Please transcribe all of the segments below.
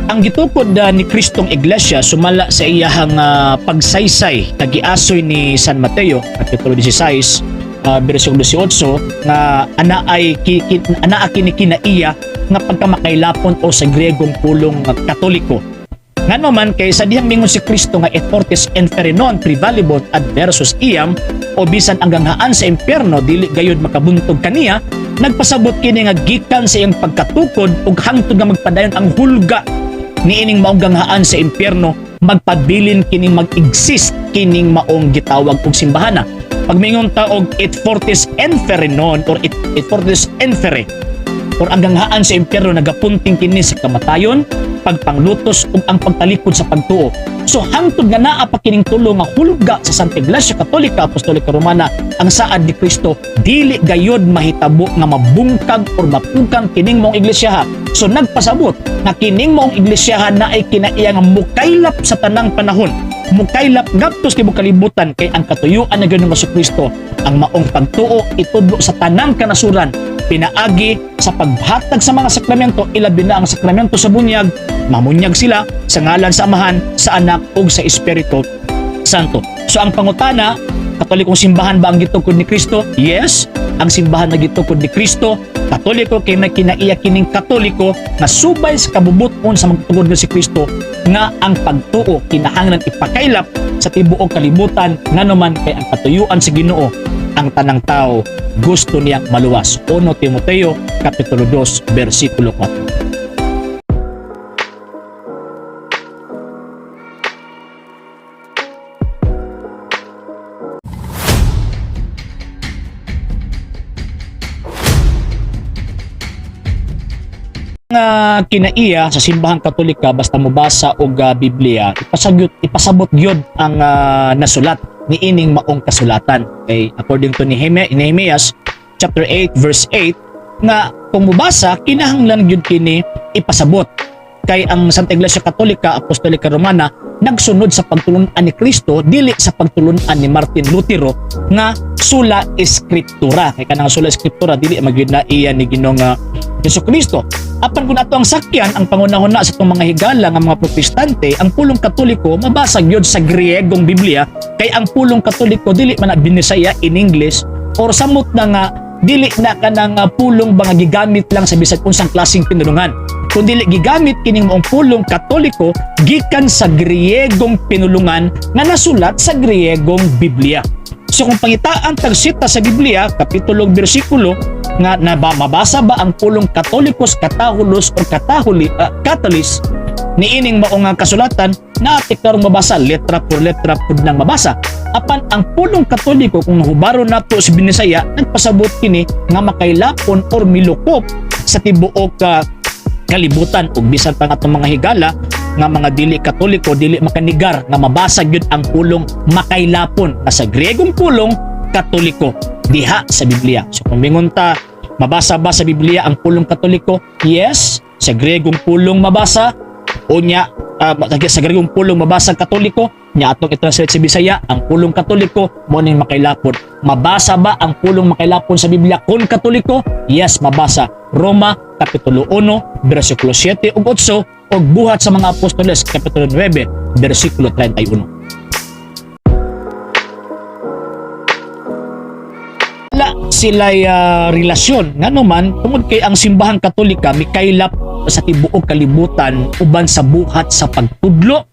Ang gitukod ni Kristong Iglesia sumala sa iyahang pagsaysay kagiasoy ni San Mateo kapitulo 16 bersikulo 18 nga ana ay ki, ki, anaa kini kinaiya nga pagkamakailapon o sa Griegong pulong nga Katoliko. Ngano man kay sa dihang mingon si Kristo nga "Et fortes inferi non praevalebunt adversus eam" o bisan ang ganghaan sa impyerno dili gayud makabuntog kaniya, nagpasabot kini nga gikan sa iyang pagkatukod ug hangtod nga magpadayon ang hulga niining maong ganghaan sa impyerno, magpabilin kining mag-exist kining maong gitawag og simbahana. Pag mingon ta og "Et fortes inferi non" or et fortes inferi or ang ganghaan sa impyerno, nagapunting kini sa kamatayon, pagpanglutos ug ang pagtalikod sa pagtuo. So hangtod nga naa pa kining tulo nga hulga sa Santa Iglesia Katolika Apostolika Romana, ang saad ni Kristo, dili gayod mahitabo nga mabungkag or mapukang kining maong iglesia. So nagpasabot nga kining maong iglesia na ay kinaiya nga mukaylap sa tanang panahon, mukaylap ngadto sa tibuok kalibutan, kay ang katuyuan ng Ginoong Kristo, ang maong pagtuo itudlo sa tanang kanasuran pinaagi sa paghatag sa mga sakramento, ilabi na ang sakramento sa bunyag. Mamunyag sila sa ngalan sa Amahan, sa Anak ug sa Espiritu Santo. So ang pangutana, Katolikong simbahan ba ang gitukod ni Kristo? Yes, ang simbahan na gitukod ni Kristo, Katoliko, kay may kinaiya kining Katoliko nga subay sa kabubuton sa magtugod nga si Kristo nga ang pagtuo kinahanglan ipakaylap sa tibuok kalibutan, ngano man kay ang katuyuan sa Ginoo, ang tanang tao gusto niyang maluwas. 1 Timoteo kapitulo 2 bersikulo 4. Nga kinaiya sa simbahang Katolika, basta mobasa og Biblia, ipasagyot ipasabot gyud ang nasulat niining maong kasulatan, kay according to Nehemias chapter 8 verse 8 nga kung mobasa kinahanglan gyud kini ipasabot, kay ang Santa Iglesia Katolika Apostolika Romana nagsunod sa pagtulun-an ni Kristo, dili sa pagtulun-an ni Martin Lutero nga sola scriptura, kay kanang sola scriptura dili magyud na iya ni Ginoong Hesus Kristo. Apan kung ato ang sakyan ang pangunahuna sa itong mga higala nga mga Protestante, ang pulong Katoliko mabasa gyud sa Griegong Biblia, kay ang pulong Katoliko dili man na Binisaya in English or samot na nga dili na kanang pulong ba nga gigamit lang sa bisag unsang klaseng pinulungan, kundi gigamit kining maong pulong Katoliko gikan sa Griegong pinulungan nga nasulat sa Griegong Biblia. So kung pangitaan tag sita sa Biblia, kapitulo ug bersikulo nga na ba, mabasa ba ang pulong Katolikos, Katahulos or Katahuli, Katolis niining mao nga kasulatan, na karong mabasa letra por letra pud nang mabasa. Apan ang pulong Katoliko, kung hubaro nato sa Binisaya, nagpasabot kini nga makailapon or milukop sa tibuok kalibutan, ug bisan pa nga atong mga higala nga mga dili Katoliko dili makanigar nga mabasa gyud ang pulong makailapon nga sa Griegong pulong Katoliko diha sa Biblia. So kung mingon ta, mabasa ba sa Biblia ang pulong Katoliko? Yes, sa Griegong pulong mabasa. Unya sa Griegong pulong mabasa ang Katoliko, nya atong i-translate sa Bisaya ang pulong Katoliko mo ning makailapon. Mabasa ba ang pulong makailapon sa Biblia kon Katoliko? Yes, mabasa. Roma kapitulo 1 bersikulo 7 ug 8 ug Buhat sa mga Apostoles kapitulo 9 bersikulo 31. Wala sila'y relasyon, ngano man tungod kay ang simbahang Katolika mikaylap sa tibuok kalibutan uban sa buhat sa pagtudlo,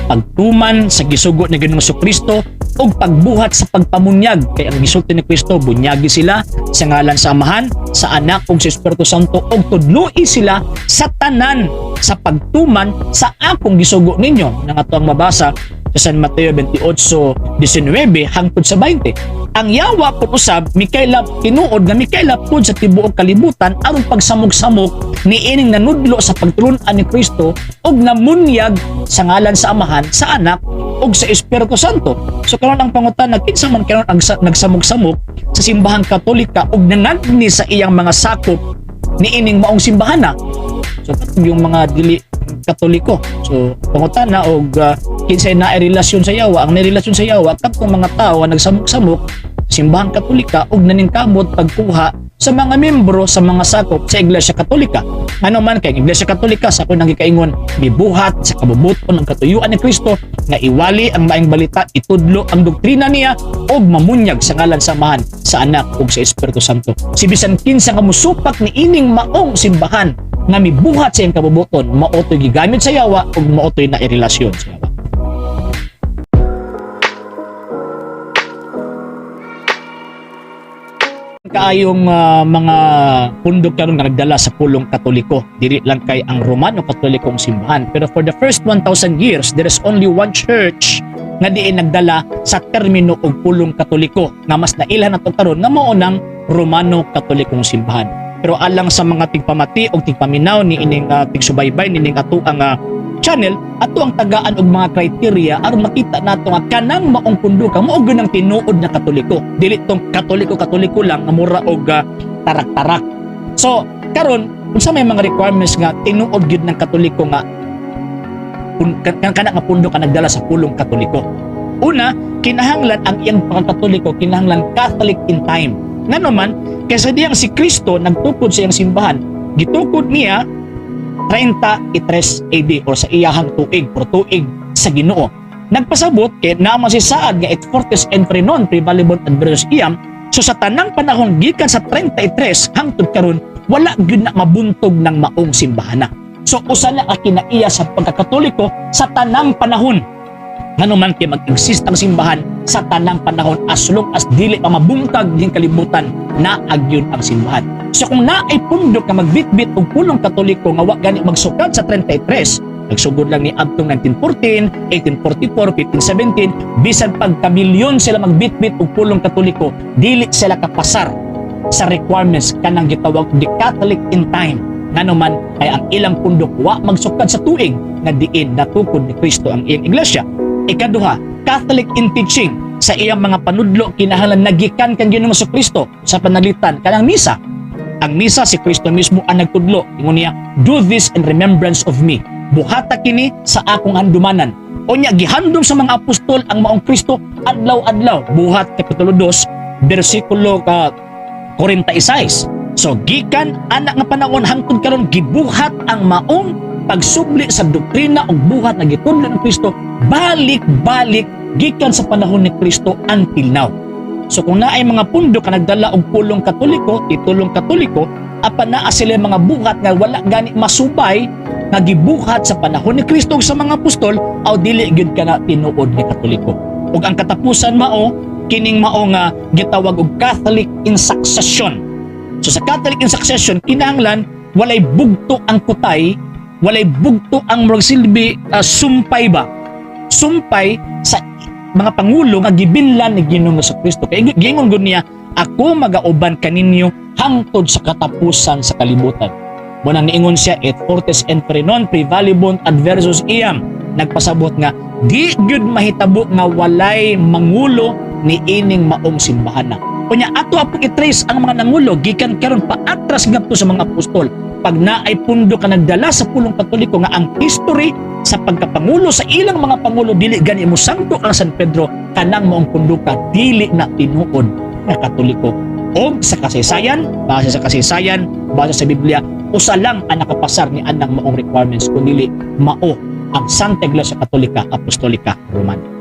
pagtuman sa gisugo ni Ginoong Kristo ug pagbuhat sa pagpamunyag, kay ang gisulti ni Kristo, bunyagi sila sa ngalan sa Amahan, sa Anak ug sa Espiritu Santo ug tudloi sila sa tanan sa pagtuman sa akong gisugo ninyo, nang ato ang mabasa sa San Mateo 28:19 hangtod sa 20. Ang yawa pud usab mikaylap, tinuod nga mikaylap pud sa tibuok kalibutan aron pagsamok-samok niining nanudlo sa pagtulun-an ni Kristo ug namunyag sa ngalan sa Amahan, sa Anak ug sa Espiritu Santo. So karon ang pangutana, kinsa man karon ang nagsamok-samok sa simbahang Katolika ug nangagni sa iyang mga sakop niining maong simbahana? So yung mga dili Katoliko. So pangutana og kinsay naay relasyon sa yawa, ang naay relasyon sa yawa kadtong mga tawo nga nagsamok-samok sa simbahang Katolika ug naningkamot pagkuha sa mga membro, sa mga sakop sa Iglesia Katolika. Ano man kay ang Iglesia Katolika, sa akong gikaingon, mibuhat sa kabubuton ng katuyuan ni Kristo nga iwali ang Maayong Balita, itudlo ang doktrina niya ug mamunyag sa ngalan sa Amahan, sa Anak ug sa Espiritu Santo. Si bisan kinsa nga musupak ni ining maong simbahan nga mibuhat sa iyang kabubuton, mao to'y gigamit sa yawa ug mao to'y nairelasyon sa yawa. Kaayong mga pundok karon nga nagdala sa pulong Katoliko. Dili lang kay ang Romano Katolikong simbahan. Pero for the first 1,000 years, there is only one church nga diin nagdala sa termino og pulong Katoliko nga mas nailhan nato karon, nga mao nang Romano Katolikong simbahan. Pero alang sa mga tigpamati og tigpaminaw ni ining tigsubaybay nining ato ang channel, ato ang tagaan og mga criteria aron makita nato nga kanang maong punduka mao gyud ang tinuod na Katoliko. Dili tong Katoliko Katoliko lang nga mura og tarak-tarak. So karon, unsa may mga requirements nga tinuod gyud ng Katoliko nga kana nga pundo ka nagdala sa pulong Katoliko? Una, kinahanglan ang iyang pagkatoliko, kinahanglan Catholic in time. Ngano man, kaysa diyang si Kristo nagtukod sa iyang simbahan, gitukod niya 33 AD or sa iyahang tuig or tuig sa Ginoo. Nagpasabot kay naman si saad nga et fortes infere non praevalebunt adversus iam. So sa tanang panahon gikan sa 33 hangtod karon, wala gyud na mabuntog ng maong simbahan na. So usa na ka kinaiya sa pagkakatoliko sa tanang panahon. Ngano man kay mag-exist ang simbahan sa tanang panahon as long as dili pa mabungkag din kalibutan, naa gyud ang simbahan. So kung naay pundok nga magbitbit og pulong Katoliko nga wa gani magsukad sa 33, nagsugod lang ni adtong 1914, 1844, 1517, bisan pagkamilyon sila magbitbit og pulong Katoliko, dili sila kapasar sa requirements kanang gitawag the Catholic in time. Ngano man ay ang ilang pundok wa magsukad sa tuig nga diin natukod ni Kristo ang iyang iglesia. Ikaduha, Catholic in teaching. Sa iyang mga panudlo, kinahanglan nagikan kang Ginoong Kristo. Sa panalitan kanang misa. Ang misa, si Kristo mismo ang nagtudlo. Ingon niya, "Do this in remembrance of me." Buhata kini sa akong handumanan. Unya gihandom sa mga apostol ang maong Kristo adlaw-adlaw. Buhat Kapitulo 2, bersikulo ka 46. So gikan ana nga panahon hangtod karon, gibuhat ang maong pagsubli sa doktrina ug buhat nga gitudlo ng Kristo balik-balik gikan sa panahon ni Kristo until now. So kung naay mga pundo ka nagdala og pulong Katoliko, titulong Katoliko, apan naa sila mga buhat nga wala gani masubay nga gibuhat sa panahon ni Kristo ug sa mga apostol, aw dili gyud kana tinuod nga Katoliko. Ug ang katapusan, mao kining mao nga gitawag og Catholic in succession. So sa Catholic in succession, kinahanglan walay bugto ang kutay, walay bugto ang murag silbi sumpay ba? Sumpay sa mga pangulo nga gibinlan ni Ginoong Kristo. Kay giingon gud niya, "Ako magauban kaninyo hangtod sa katapusan sa kalibutan." Mao nang niingon siya, et fortes infere non praevalebunt adversus iam. Nagpasabot nga di gyud mahitabo nga walay mangulo ni ining maong simbahan na. Unya ato apong i-trace ang mga nangulo gikan karon paatras ngadto sa mga apostol. Pag naay pundo ka nagdala sa pulong Katoliko nga ang history sa pagkapangulo sa ilang mga pangulo dili gani mo sangko ang San Pedro, kanang maong punduka dili na tinuod nga Katoliko. Og sa kasaysayan, base sa kasaysayan, base sa Biblia, usa lang ang nakapasar ni anang maong requirements, kundi mao ang Santa Iglesia Katolika Apostolika Romana.